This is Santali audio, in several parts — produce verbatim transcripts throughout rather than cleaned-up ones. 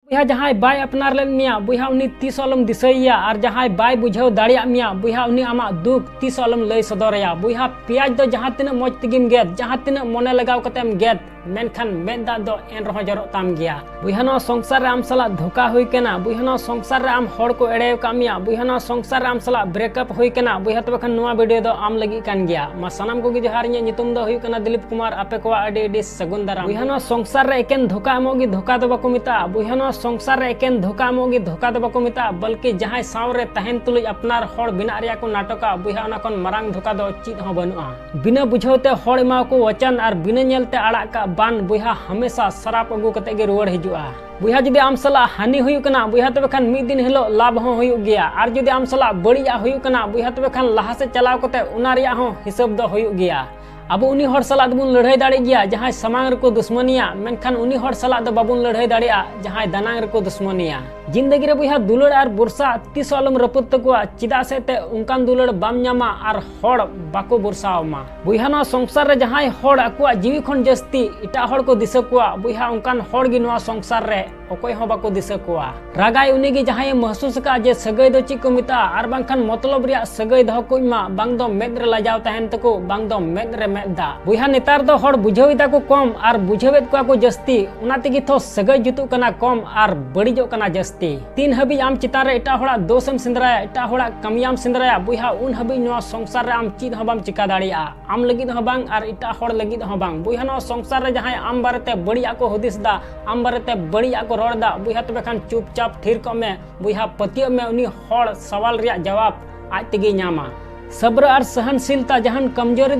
ᱵᱚᱭᱦᱟ, ᱡᱟᱦᱟᱸᱭ ᱵᱟᱭ ᱟᱯᱱᱟᱨ ᱞᱮᱫ ᱢᱮᱭᱟ, ᱵᱚᱭᱦᱟ, ᱩᱱᱤ ᱛᱤᱥ ᱦᱚᱸ ᱟᱞᱚᱢ ᱫᱤᱥᱟᱹᱭᱮᱭᱟ᱾ ᱟᱨ ᱡᱟᱦᱟᱸᱭ ᱵᱟᱭ ᱵᱩᱡᱷᱟᱹᱣ ᱫᱟᱲᱮᱭᱟᱜ ᱢᱮᱭᱟ, ᱵᱚᱭᱦᱟ, ᱩᱱᱤ ᱟᱢᱟᱜ ᱫᱩᱠ ᱛᱤᱥ ᱦᱚᱸ ᱟᱞᱚᱢ ᱞᱟᱹᱭ ᱥᱚᱫᱚᱨᱟᱭᱟ᱾ ᱵᱚᱭᱦᱟ, ᱯᱮᱸᱭᱟᱡᱽ ᱫᱚ ᱡᱟᱦᱟᱸ ᱛᱤᱱᱟᱹᱜ ᱢᱚᱡᱽ ᱛᱮᱜᱮᱢ ᱜᱮᱫ, ᱡᱟᱦᱟᱸ ᱛᱤᱱᱟᱹᱜ ᱢᱚᱱᱮ ᱞᱟᱜᱟᱣ ᱠᱟᱛᱮᱢ ᱜᱮᱫ, ᱢᱮᱱᱠᱷᱟᱱ ᱢᱮᱫ ᱫᱟᱜ ᱫᱚ ᱮᱱ ᱨᱮᱦᱚᱸ ᱡᱚᱨᱚᱜ ᱛᱟᱢ ᱜᱮᱭᱟ᱾ ᱵᱚᱭᱦᱟ, ᱱᱚᱣᱟ ᱥᱚᱝᱥᱟᱨ ᱨᱮ ᱟᱢ ᱥᱟᱞᱟᱜ ᱫᱷᱳᱠᱟ ᱦᱩᱭ ᱠᱟᱱᱟ᱾ ᱵᱚᱭᱦᱟ, ᱱᱚᱣᱟ ᱥᱚᱝᱥᱟᱨ ᱨᱮ ᱟᱢ ᱦᱚᱲ ᱠᱚ ᱮᱲᱮ ᱟᱠᱟᱫ ᱢᱮᱭᱟ᱾ ᱵᱚᱭᱦᱟ, ᱱᱚᱣᱟ ᱥᱚᱝᱥᱟᱨ ᱨᱮ ᱟᱢ ᱥᱟᱞᱟᱜ breakup ᱦᱩᱭ ᱠᱟᱱᱟ᱾ ᱵᱚᱭᱦᱟ, ᱛᱚᱵᱮ ᱠᱷᱟᱱ ᱱᱚᱣᱟ video ᱫᱚ ᱟᱢ ᱞᱟᱹᱜᱤᱫ ᱠᱟᱱ ᱜᱮᱭᱟ᱾ ᱢᱟ ᱥᱟᱱᱟᱢ ᱠᱚᱜᱮ ᱡᱚᱦᱟᱨ, ᱤᱧᱟᱹᱜ ᱧᱩᱛᱩᱢ ᱫᱚ ᱦᱩᱭᱩᱜ ᱠᱟᱱᱟ ᱫᱤᱞᱤᱯ ᱠᱩᱢᱟᱨ᱾ ᱟᱯᱮ ᱠᱚᱣᱟᱜ ᱟᱹᱰᱤ ᱟᱹᱰᱤ ᱥᱟᱹᱜᱩᱱ ᱫᱟᱨᱟᱢ᱾ ᱵᱚᱭᱦᱟ, ᱱᱚᱣᱟ ᱥᱚᱝᱥᱟᱨ ᱨᱮ ᱮᱠᱮᱱ ᱫᱷᱳᱠᱟ ᱮᱢᱚᱜ ᱜᱮ ᱫᱷᱳᱠᱟ ᱫᱚ ᱵᱟᱠᱚ ᱢᱮᱛᱟᱜᱼᱟ᱾ ᱵᱚᱭᱦᱟ, ᱱᱚᱣᱟ ᱥᱚᱝᱥᱟᱨ ᱨᱮ ᱮᱠᱮᱱ ᱫᱷᱳᱠᱟ ᱮᱢᱚᱜ ᱜᱮ ᱫᱷᱳᱠᱟ ᱫᱚ ᱵᱟᱠᱚ ᱢᱮᱛᱟᱜᱼᱟ, ᱵᱚᱞᱠᱤ ᱡᱟᱦᱟᱸᱭ ᱥᱟᱶ ᱨᱮ ᱛᱟᱦᱮᱱ ᱛᱩᱞᱩᱡ ᱟᱯᱱᱟᱨ ᱦᱚᱲ ᱵᱮᱱᱟᱜ ᱨᱮᱭᱟᱜ ᱠᱚ ᱱᱟᱴᱚᱠᱟ, ᱵᱚᱭᱦᱟ, ᱚᱱᱟ ᱠᱷᱚᱱ ᱢᱟᱨᱟᱝ ᱫᱷᱳᱠᱟ ᱫᱚ ᱪᱮᱫ ᱦᱚᱸ ᱵᱟᱹᱱᱩᱜᱼᱟ᱾ ᱵᱤᱱᱟᱹ ᱵᱩᱡᱷᱟᱹᱣ ᱛᱮ ᱦᱚᱲ ᱮᱢᱟᱣᱟᱠᱚ ᱣᱟᱪᱟᱱ ᱟᱨ ᱵᱤᱱᱟᱹ ᱧᱮᱞ ᱛᱮ ᱟᱲᱟᱜ ᱠᱟᱜ ᱵᱟᱱ, ᱵᱚᱭᱦᱟ, ᱦᱟᱢᱮᱥᱟ ᱥᱟᱨᱟᱯ ᱟᱹᱜᱩ ᱠᱟᱛᱮ ᱜᱮ ᱨᱩᱣᱟᱹᱲ ᱦᱤᱡᱩᱜᱼᱟ᱾ ᱵᱚᱭᱦᱟ, ᱡᱩᱫᱤ ᱟᱢ ᱥᱟᱞᱟᱜ ᱦᱟᱹᱱᱤ ᱦᱩᱭᱩᱜ ᱠᱟᱱᱟ, ᱵᱚᱭᱦᱟ, ᱛᱚᱵᱮ ᱠᱷᱟᱱ ᱢᱤᱫ ᱫᱤᱱ ᱦᱤᱞᱳᱜ ᱞᱟᱵᱷ ᱦᱚᱸ ᱦᱩᱭᱩᱜ ᱜᱮᱭᱟ᱾ ᱟᱨ ᱡᱩᱫᱤ ᱟᱢ ᱥᱟᱞᱟᱜ ᱵᱟᱹᱲᱤᱡ ᱟᱜ ᱦᱩᱭᱩᱜ ᱠᱟᱱᱟ, ᱵᱚᱭᱦᱟ, ᱛᱚᱵᱮ ᱠᱷᱟᱱ ᱞᱟᱦᱟ ᱥᱮᱫ ᱪᱟᱞᱟᱣ ᱠᱟᱛᱮ ᱚᱱᱟ ᱨᱮᱭᱟᱜ ᱦᱚᱸ ᱦᱤᱥᱟᱹᱵ ᱫᱚ ᱦᱩᱭᱩᱜ ᱜᱮᱭᱟ᱾ ᱟᱵᱚ ᱩᱱᱤ ᱦᱚᱲ ᱥᱟᱞᱟᱜ ᱫᱚᱵᱚᱱ ᱞᱟᱹᱲᱦᱟᱹᱭ ᱫᱟᱲᱮᱜ ᱜᱮᱭᱟ, ᱡᱟᱦᱟᱸᱭ ᱥᱟᱢᱟᱝ ᱨᱮᱠᱚ ᱫᱩᱥᱢᱟᱹᱱᱤᱭᱟ, ᱢᱮᱱᱠᱷᱟᱱ ᱩᱱᱤ ᱦᱚᱲ ᱥᱟᱞᱟᱜ ᱫᱚ ᱵᱟᱵᱚᱱ ᱞᱟᱹᱲᱦᱟᱹᱭ ᱫᱟᱲᱮᱭᱟᱜᱼᱟ, ᱡᱟᱦᱟᱸᱭ ᱫᱟᱱᱟᱝ ᱨᱮᱠᱚ ᱫᱩᱥᱢᱟᱹᱱᱤᱭᱟ᱾ ᱡᱤᱱᱫᱮᱜᱤ ᱨᱮ, ᱵᱚᱭᱦᱟ, ᱫᱩᱞᱟᱹᱲ ᱟᱨ ᱵᱚᱨᱥᱟ ᱛᱤᱥ ᱦᱚᱸ ᱟᱞᱚᱢ ᱨᱟᱹᱯᱩᱫ ᱛᱟᱠᱚᱣᱟ, ᱪᱮᱫᱟᱜ ᱥᱮ ᱛᱮ ᱚᱱᱠᱟᱱ ᱫᱩᱞᱟᱹᱲ ᱵᱟᱢ ᱧᱟᱢᱟ ᱟᱨ ᱦᱚᱲ ᱵᱟᱠᱚ ᱵᱚᱨᱥᱟᱣ ᱟᱢᱟ᱾ ᱵᱚᱭᱦᱟ, ᱱᱚᱣᱟ ᱥᱚᱝᱥᱟᱨ ᱨᱮ ᱡᱟᱦᱟᱸᱭ ᱦᱚᱲ ᱟᱠᱚᱣᱟᱜ ᱡᱤᱣᱤ ᱠᱷᱚᱱ ᱡᱟᱹᱥᱛᱤ ᱮᱴᱟᱜ ᱦᱚᱲ ᱠᱚ ᱫᱤᱥᱟᱹ ᱠᱚᱣᱟ, ᱵᱚᱭᱦᱟ, ᱚᱱᱠᱟᱱ ᱦᱚᱲ ᱜᱮ ᱱᱚᱣᱟ ᱥᱚᱝᱥᱟᱨ ᱨᱮ ᱚᱠᱚᱭ ᱦᱚᱸ ᱵᱟᱠᱚ ᱫᱤᱥᱟᱹ ᱠᱚᱣᱟ᱾ ᱨᱟᱜᱟᱭ ᱩᱱᱤ ᱜᱮ ᱡᱟᱦᱟᱸᱭᱮ ᱢᱟᱹᱦᱥᱩᱥ ᱟᱠᱟᱫᱼᱟ ᱡᱮ ᱥᱟᱹᱜᱟᱹᱭ ᱫᱚ ᱪᱮᱫ ᱠᱚ ᱢᱮᱛᱟᱜᱼᱟ, ᱟᱨ ᱵᱟᱝᱠᱷᱟᱱ ᱢᱚᱛᱞᱚᱵ ᱨᱮᱭᱟᱜ ᱥᱟᱹᱜᱟᱹᱭ ᱫᱚᱦᱚ ᱠᱚ ᱢᱟ, ᱵᱟᱝ ᱫᱚ ᱢᱮᱫ ᱨᱮ ᱞᱟᱡᱟᱣ ᱛᱟᱦᱮᱱ ᱛᱟᱠᱚ, ᱵᱟᱝ ᱫᱚ ᱢᱮᱫ ᱨᱮ ᱢᱮᱫ ᱫᱟᱜ᱾ ᱵᱚᱭᱦᱟ, ᱱᱮᱛᱟᱨ ᱫᱚ ᱦᱚᱲ ᱵᱩᱡᱷᱟᱹᱣ ᱮᱫᱟ ᱠᱚ ᱠᱚᱢ ᱟᱨ ᱵᱩᱡᱷᱟᱹᱣᱮᱫ ᱠᱚᱣᱟ ᱠᱚ ᱡᱟᱹᱥᱛᱤ, ᱚᱱᱟ ᱛᱮᱜᱮ ᱛᱷᱚ ᱥᱟᱹᱜᱟᱹᱭ ᱡᱩᱛᱩᱜ ᱠᱟᱱᱟ ᱠᱚᱢ ᱟᱨ ᱵᱟᱹᱲᱤᱡᱚᱜ ᱠᱟᱱᱟ ᱡᱟᱹᱥᱛᱤ᱾ ᱛᱤᱱ ᱦᱟᱹᱵᱤᱡ ᱟᱢ ᱪᱮᱛᱟᱱ ᱨᱮ ᱮᱴᱟᱜ ᱦᱚᱲᱟᱜ ᱫᱳᱥ ᱮᱢ ᱥᱮᱸᱫᱽᱨᱟᱭᱟ, ᱮᱴᱟᱜ ᱦᱚᱲᱟᱜ ᱠᱟᱹᱢᱤᱭᱟᱢ ᱥᱮᱸᱫᱽᱨᱟᱭᱟ, ᱵᱚᱭᱦᱟ, ᱩᱱ ᱦᱟᱹᱵᱤᱡ ᱱᱚᱣᱟ ᱥᱚᱝᱥᱟᱨ ᱨᱮ ᱟᱢ ᱪᱮᱫ ᱦᱚᱸ ᱵᱟᱢ ᱪᱤᱠᱟ ᱫᱟᱲᱮᱭᱟᱜᱼᱟ᱾ ᱟᱢ ᱞᱟᱹᱜᱤᱫ ᱦᱚᱸ ᱵᱟᱝ ᱟᱨ ᱮᱴᱟᱜ ᱦᱚᱲ ᱞᱟᱹᱜᱤᱫ ᱦᱚᱸ ᱵᱟᱝ᱾ ᱵᱚᱭᱦᱟ, ᱱᱚᱣᱟ ᱥᱚᱝᱥᱟᱨ ᱨᱮ ᱡᱟᱦᱟᱸᱭ ᱟᱢ ᱵᱟᱨᱮᱛᱮ ᱵᱟᱹᱲᱤᱡ ᱟᱜ ᱠᱚ ᱦᱩᱫᱤᱥ ᱮᱫᱟ, ᱟᱢ ᱵᱟᱨᱮᱛᱮ ᱵᱟᱹᱲᱤᱡ ᱟᱜ ᱠᱚ ᱨᱚᱲ ᱮᱫᱟ, ᱵᱚᱭᱦᱟ, ᱛᱚᱵᱮ ᱠᱷᱟᱱ ᱪᱩᱯᱪᱟᱯ ᱛᱷᱤᱨ ᱠᱚᱜ ᱢᱮ᱾ ᱵᱚᱭᱦᱟ, ᱯᱟᱹᱛᱭᱟᱹᱜ ᱢᱮ, ᱩᱱᱤ ᱦᱚᱲ ᱥᱟᱣᱟᱞ ᱨᱮᱭᱟᱜ ᱡᱟᱣᱟᱵ ᱟᱡ ᱛᱮᱜᱮᱭ ᱧᱟᱢᱟ᱾ ᱥᱟᱵᱨ ᱟᱨ ᱥᱟᱦᱟᱱᱥᱤᱞᱛᱟ ᱡᱟᱦᱟᱱ ᱠᱟᱢᱡᱳᱨᱤ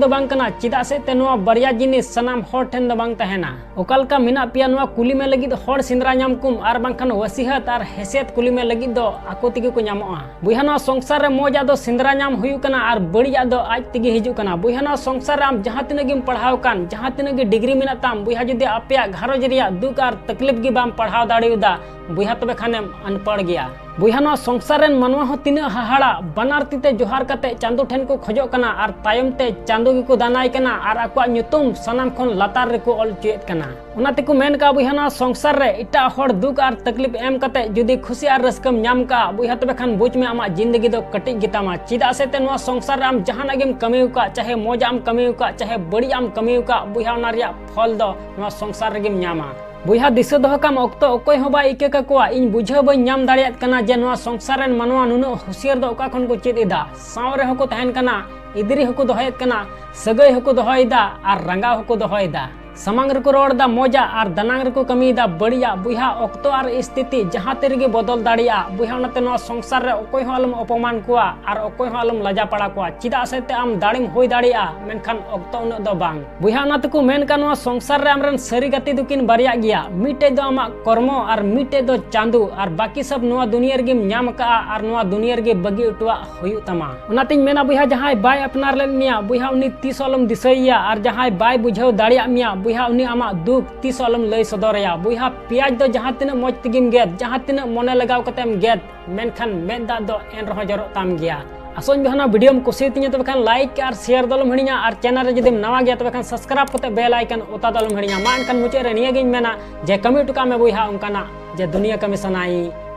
ᱫᱚ ᱵᱟᱝ ᱠᱟᱱᱟ, ᱪᱮᱫᱟᱜ ᱥᱮ ᱛᱮ ᱱᱚᱣᱟ ᱵᱟᱨᱭᱟ ᱡᱤᱱᱤᱥ ᱥᱟᱱᱟᱢ ᱦᱚᱲ ᱴᱷᱮᱱ ᱫᱚ ᱵᱟᱝ ᱛᱟᱦᱮᱱᱟ᱾ ᱚᱠᱟ ᱞᱮᱠᱟ ᱢᱮᱱᱟᱜ ᱯᱮᱭᱟ ᱱᱚᱣᱟ ᱠᱩᱞᱤ ᱢᱮ ᱞᱟᱹᱜᱤᱫ ᱦᱚᱲ ᱥᱮᱸᱫᱽᱨᱟ ᱧᱟᱢ ᱠᱚᱢ, ᱟᱨ ᱵᱟᱝᱠᱷᱟᱱ ᱣᱟᱥᱤᱦᱟᱛ ᱟᱨ ᱦᱮᱥᱤᱭᱟᱛ ᱠᱩᱞᱤ ᱢᱮ ᱞᱟᱹᱜᱤᱫ ᱫᱚ ᱟᱠᱚ ᱛᱮᱜᱮ ᱠᱚ ᱧᱟᱢᱚᱜᱼᱟ᱾ ᱵᱚᱭᱦᱟ, ᱱᱚᱣᱟ ᱥᱚᱝᱥᱟᱨ ᱨᱮ ᱢᱚᱡᱽ ᱟᱜ ᱫᱚ ᱥᱮᱸᱫᱽᱨᱟ ᱧᱟᱢ ᱦᱩᱭᱩᱜ ᱠᱟᱱᱟ ᱟᱨ ᱵᱟᱹᱲᱤᱡ ᱟᱜ ᱫᱚ ᱟᱡ ᱛᱮᱜᱮ ᱦᱤᱡᱩᱜ ᱠᱟᱱᱟ᱾ ᱵᱚᱭᱦᱟ, ᱱᱚᱣᱟ ᱥᱚᱝᱥᱟᱨ ᱨᱮ ᱟᱢ ᱡᱟᱦᱟᱸ ᱛᱤᱱᱟᱹᱜ ᱜᱮᱢ ᱯᱟᱲᱦᱟᱣ ᱠᱟᱱ, ᱡᱟᱦᱟᱸ ᱛᱤᱱᱟᱹᱜ ᱜᱮ ᱰᱤᱜᱽᱨᱤ ᱢᱮᱱᱟᱜ ᱛᱟᱢ, ᱵᱚᱭᱦᱟ, ᱡᱩᱫᱤ ᱟᱯᱮᱭᱟᱜ ᱜᱷᱟᱨᱚᱸᱡᱽ ᱨᱮᱭᱟᱜ ᱫᱩᱠ ᱟᱨ ᱛᱟᱠᱞᱤᱯ ᱜᱮ ᱵᱟᱢ ᱯᱟᱲᱦᱟᱣ ᱫᱟᱲᱮᱭᱟᱫᱟ, ᱵᱚᱭᱦᱟ, ᱛᱚᱵᱮ ᱠᱷᱟᱱᱮᱢ ᱟᱱᱯᱟᱲ ᱜᱮᱭᱟ᱾ ᱵᱚᱭᱦᱟ, ᱱᱚᱣᱟ ᱥᱚᱝᱥᱟᱨ ᱨᱮᱱ ᱢᱟᱱᱣᱟ ᱦᱚᱸ ᱛᱤᱱᱟᱹᱜ ᱦᱟᱦᱟᱲᱟ, ᱵᱟᱱᱟᱨ ᱛᱤ ᱛᱮ ᱡᱚᱦᱟᱨ ᱠᱟᱛᱮ ᱪᱟᱸᱫᱚ ᱴᱷᱮᱱ ᱠᱚ ᱠᱷᱚᱡᱚᱜ ᱠᱟᱱᱟ ᱟᱨ ᱛᱟᱭᱚᱢ ᱛᱮ ᱪᱟᱸᱫᱚ ᱜᱮᱠᱚ ᱫᱟᱱᱟᱭ ᱠᱟᱱᱟ ᱟᱨ ᱟᱠᱚᱣᱟᱜ ᱧᱩᱛᱩᱢ ᱥᱟᱱᱟᱢ ᱠᱷᱚᱱ ᱞᱟᱛᱟᱨ ᱨᱮᱠᱚ ᱚᱞ ᱦᱚᱪᱚᱭᱮᱫ ᱠᱟᱱᱟ᱾ ᱚᱱᱟ ᱛᱮᱠᱚ ᱢᱮᱱ ᱠᱟᱜᱼᱟ ᱵᱚᱭᱦᱟ, ᱱᱚᱣᱟ ᱥᱚᱝᱥᱟᱨ ᱨᱮ ᱮᱴᱟᱜ ᱦᱚᱲ ᱫᱩᱠ ᱟᱨ ᱛᱟᱠᱞᱤᱯ ᱮᱢ ᱠᱟᱛᱮ ᱡᱩᱫᱤ ᱠᱷᱩᱥᱤ ᱟᱨ ᱨᱟᱹᱥᱠᱟᱹᱢ ᱧᱟᱢ ᱠᱟᱜᱼᱟ ᱵᱚᱭᱦᱟ, ᱛᱚᱵᱮ ᱠᱷᱟᱱ ᱵᱩᱡᱽ ᱢᱮ ᱟᱢᱟᱜ ᱡᱤᱱᱫᱮᱜᱤ ᱫᱚ ᱠᱟᱹᱴᱤᱡ ᱜᱮᱛᱟᱢᱟ᱾ ᱪᱮᱫᱟᱜ ᱥᱮ ᱛᱮ ᱱᱚᱣᱟ ᱥᱚᱝᱥᱟᱨ ᱨᱮ ᱟᱢ ᱡᱟᱦᱟᱱᱟᱜ ᱜᱮᱢ ᱠᱟᱹᱢᱤ ᱟᱠᱟᱫ, ᱪᱟᱦᱮ ᱢᱚᱡᱟᱜ ᱮᱢ ᱠᱟᱹᱢᱤ ᱟᱠᱟᱫ, ᱪᱟᱦᱮ ᱵᱟᱹᱲᱤᱡᱟᱜ ᱮᱢ ᱠᱟᱹᱢᱤ ᱟᱠᱟᱫ ᱵᱚᱭᱦᱟ, ᱚᱱᱟ ᱨᱮᱭᱟᱜ ᱯᱷᱚᱞ ᱫᱚ ᱱᱚᱣᱟ ᱥᱚᱝᱥᱟᱨ ᱨᱮᱜᱮᱢ ᱧᱟᱢᱟ᱾ ᱵᱚᱭᱦᱟ, ᱫᱤᱥᱟᱹ ᱫᱚᱦᱚ ᱠᱟᱢ, ᱚᱠᱛᱚ ᱚᱠᱚᱭ ᱦᱚᱸ ᱵᱟᱭ ᱤᱠᱟᱹ ᱠᱟᱠᱚᱣᱟ᱾ ᱤᱧ ᱵᱩᱡᱷᱟᱹᱣ ᱵᱟᱹᱧ ᱧᱟᱢ ᱫᱟᱲᱮᱭᱟᱜ ᱠᱟᱱᱟ ᱡᱮ ᱱᱚᱣᱟ ᱥᱚᱝᱥᱟᱨ ᱨᱮᱱ ᱢᱟᱱᱣᱟ ᱱᱩᱱᱟᱹᱜ ᱦᱩᱥᱤᱭᱟᱹᱨ ᱫᱚ ᱚᱠᱟ ᱠᱷᱚᱱ ᱠᱚ ᱪᱮᱫ ᱮᱫᱟ᱾ ᱥᱟᱶ ᱨᱮᱦᱚᱸ ᱠᱚ ᱛᱟᱦᱮᱱ ᱠᱟᱱᱟ, ᱮᱫᱽᱨᱤ ᱦᱚᱸᱠᱚ ᱫᱚᱦᱚᱭᱮᱫ ᱠᱟᱱᱟ, ᱥᱟᱹᱜᱟᱹᱭ ᱦᱚᱸᱠᱚ ᱫᱚᱦᱚᱭᱮᱫᱟ ᱟᱨ ᱨᱟᱸᱜᱟᱣ ᱦᱚᱸᱠᱚ ᱫᱚᱦᱚᱭᱮᱫᱟ᱾ ᱥᱟᱢᱟᱝ ᱨᱮᱠᱚ ᱨᱚᱲ ᱮᱫᱟ ᱢᱚᱡᱟ ᱟᱨ ᱫᱟᱱᱟᱝ ᱨᱮᱠᱚ ᱠᱟᱹᱢᱤᱭᱮᱫᱟ ᱵᱟᱹᱲᱤᱡᱟᱜ᱾ ᱵᱚᱭᱦᱟ, ᱚᱠᱛᱚ ᱟᱨ ᱥᱛᱷᱤᱛᱤ ᱡᱟᱦᱟᱸ ᱛᱤ ᱨᱮᱜᱮ ᱵᱚᱫᱚᱞ ᱫᱟᱲᱮᱭᱟᱜᱼᱟ᱾ ᱵᱚᱭᱦᱟ, ᱚᱱᱟᱛᱮ ᱱᱚᱣᱟ ᱥᱚᱝᱥᱟᱨ ᱨᱮ ᱚᱠᱚᱭ ᱦᱚᱸ ᱟᱞᱚᱢ ᱚᱯᱚᱢᱟᱱ ᱠᱚᱣᱟ ᱟᱨ ᱚᱠᱚᱭ ᱦᱚᱸ ᱟᱞᱚᱢ ᱞᱟᱡᱟ ᱯᱟᱲᱟ ᱠᱚᱣᱟ᱾ ᱪᱮᱫᱟᱜ ᱥᱮ ᱛᱮ ᱟᱢ ᱫᱟᱲᱮᱢ ᱦᱩᱭ ᱫᱟᱲᱮᱭᱟᱜᱼᱟ, ᱢᱮᱱᱠᱷᱟᱱ ᱚᱠᱛᱚ ᱩᱱᱟᱹᱜ ᱫᱚ ᱵᱟᱝ᱾ ᱵᱚᱭᱦᱟ, ᱚᱱᱟ ᱛᱮᱠᱚ ᱢᱮᱱ ᱠᱟᱜ, ᱱᱚᱣᱟ ᱥᱚᱝᱥᱟᱨ ᱨᱮ ᱟᱢᱨᱮᱱ ᱥᱟᱹᱨᱤ ᱜᱟᱛᱮ ᱫᱚᱠᱤᱱ ᱵᱟᱨᱭᱟᱜ ᱜᱮᱭᱟ, ᱢᱤᱫᱴᱮᱡ ᱫᱚ ᱟᱢᱟᱜ ᱠᱚᱨᱢᱚ ᱟᱨ ᱢᱤᱫᱴᱮᱡ ᱫᱚ ᱪᱟᱸᱫᱚ, ᱟᱨ ᱵᱟᱹᱠᱤ ᱥᱚᱵ ᱱᱚᱣᱟ ᱫᱩᱱᱤᱭᱟᱹ ᱨᱮᱜᱮᱢ ᱧᱟᱢ ᱠᱟᱜᱼᱟ ᱟᱨ ᱱᱚᱣᱟ ᱫᱩᱱᱤᱭᱟᱹ ᱨᱮᱜᱮ ᱵᱟᱹᱜᱤ ᱦᱚᱴᱚᱣᱟᱜ ᱦᱩᱭᱩᱜ ᱛᱟᱢᱟ᱾ ᱚᱱᱟᱛᱤᱧ ᱢᱮᱱᱟ ᱵᱚᱭᱦᱟ, ᱡᱟᱦᱟᱸᱭ ᱵᱟᱭ ᱟᱯᱱᱟᱨ ᱞᱮᱫ ᱢᱮᱭᱟ ᱵᱚᱭᱦᱟ, ᱩᱱᱤ ᱛᱤᱥ ᱦᱚᱸ ᱟᱞᱚᱢ ᱫᱤᱥᱟᱹᱭᱮᱭᱟ, ᱟᱨ ᱡᱟᱦᱟᱸᱭ ᱵᱟᱭ ᱵᱩᱡᱷᱟᱹᱣ ᱫᱟᱲᱮᱭᱟᱜ ᱢᱮᱭᱟ ᱵᱚᱭᱦᱟ, ᱩᱱᱤ ᱟᱢᱟᱜ ᱫᱩᱠ ᱛᱤᱥ ᱦᱚᱸ ᱟᱞᱚᱢ ᱞᱟᱹᱭ ᱥᱚᱫᱚᱨᱟᱭᱟ᱾ ᱵᱚᱭᱦᱟ, ᱯᱮᱸᱭᱟᱡᱽ ᱫᱚ ᱡᱟᱦᱟᱸ ᱛᱤᱱᱟᱹᱜ ᱢᱚᱡᱽ ᱛᱮᱜᱮᱢ ᱜᱮᱫ, ᱡᱟᱦᱟᱸ ᱛᱤᱱᱟᱹᱜ ᱢᱚᱱᱮ ᱞᱟᱜᱟᱣ ᱠᱟᱛᱮᱢ ᱜᱮᱫ, ᱢᱮᱱᱠᱷᱟᱱ ᱢᱮᱫ ᱫᱟᱜ ᱫᱚ ᱮᱱ ᱨᱮᱦᱚᱸ ᱡᱚᱨᱚᱜ ᱛᱟᱢ ᱜᱮᱭᱟ᱾ ᱟᱥᱚᱧ ᱵᱚᱭᱦᱟ, ᱱᱚᱣᱟ ᱵᱷᱤᱰᱤᱭᱳᱢ ᱠᱩᱥᱤᱭᱟᱛᱤᱧᱟ, ᱛᱚᱵᱮ ᱠᱷᱟᱱ ᱞᱟᱭᱤᱠ ᱟᱨ ᱥᱮᱭᱟᱨ ᱫᱚ ᱟᱞᱚᱢ ᱦᱤᱲᱤᱧᱟ, ᱟᱨ ᱪᱮᱱᱮᱞ ᱨᱮ ᱡᱩᱫᱤᱢ ᱱᱟᱣᱟ ᱜᱮᱭᱟ ᱛᱚᱵᱮ ᱠᱷᱟᱱ ᱥᱟᱵᱥᱠᱨᱟᱭᱤᱵ ᱠᱟᱛᱮ ᱵᱮᱞ ᱟᱭᱠᱚᱱ ᱚᱛᱟ ᱫᱚ ᱟᱞᱚᱢ ᱦᱤᱲᱤᱧᱟ᱾ ᱢᱟ ᱮᱱᱠᱷᱟᱱ ᱢᱩᱪᱟᱹᱫ ᱨᱮ ᱱᱤᱭᱟᱹᱜᱤᱧ ᱢᱮᱱᱟ ᱡᱮ ᱠᱟᱹᱢᱤ ᱦᱚᱴᱚ ᱠᱟᱜ ᱢᱮ ᱵᱚᱭᱦᱟ ᱚᱱᱠᱟᱱᱟᱜ ᱡᱮ ᱫᱩᱱᱤᱭᱟᱹ ᱠᱟᱹᱢᱤ ᱥᱟᱱᱟᱭᱮ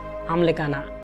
ᱟᱢ ᱞᱮᱠᱟᱱᱟᱜ᱾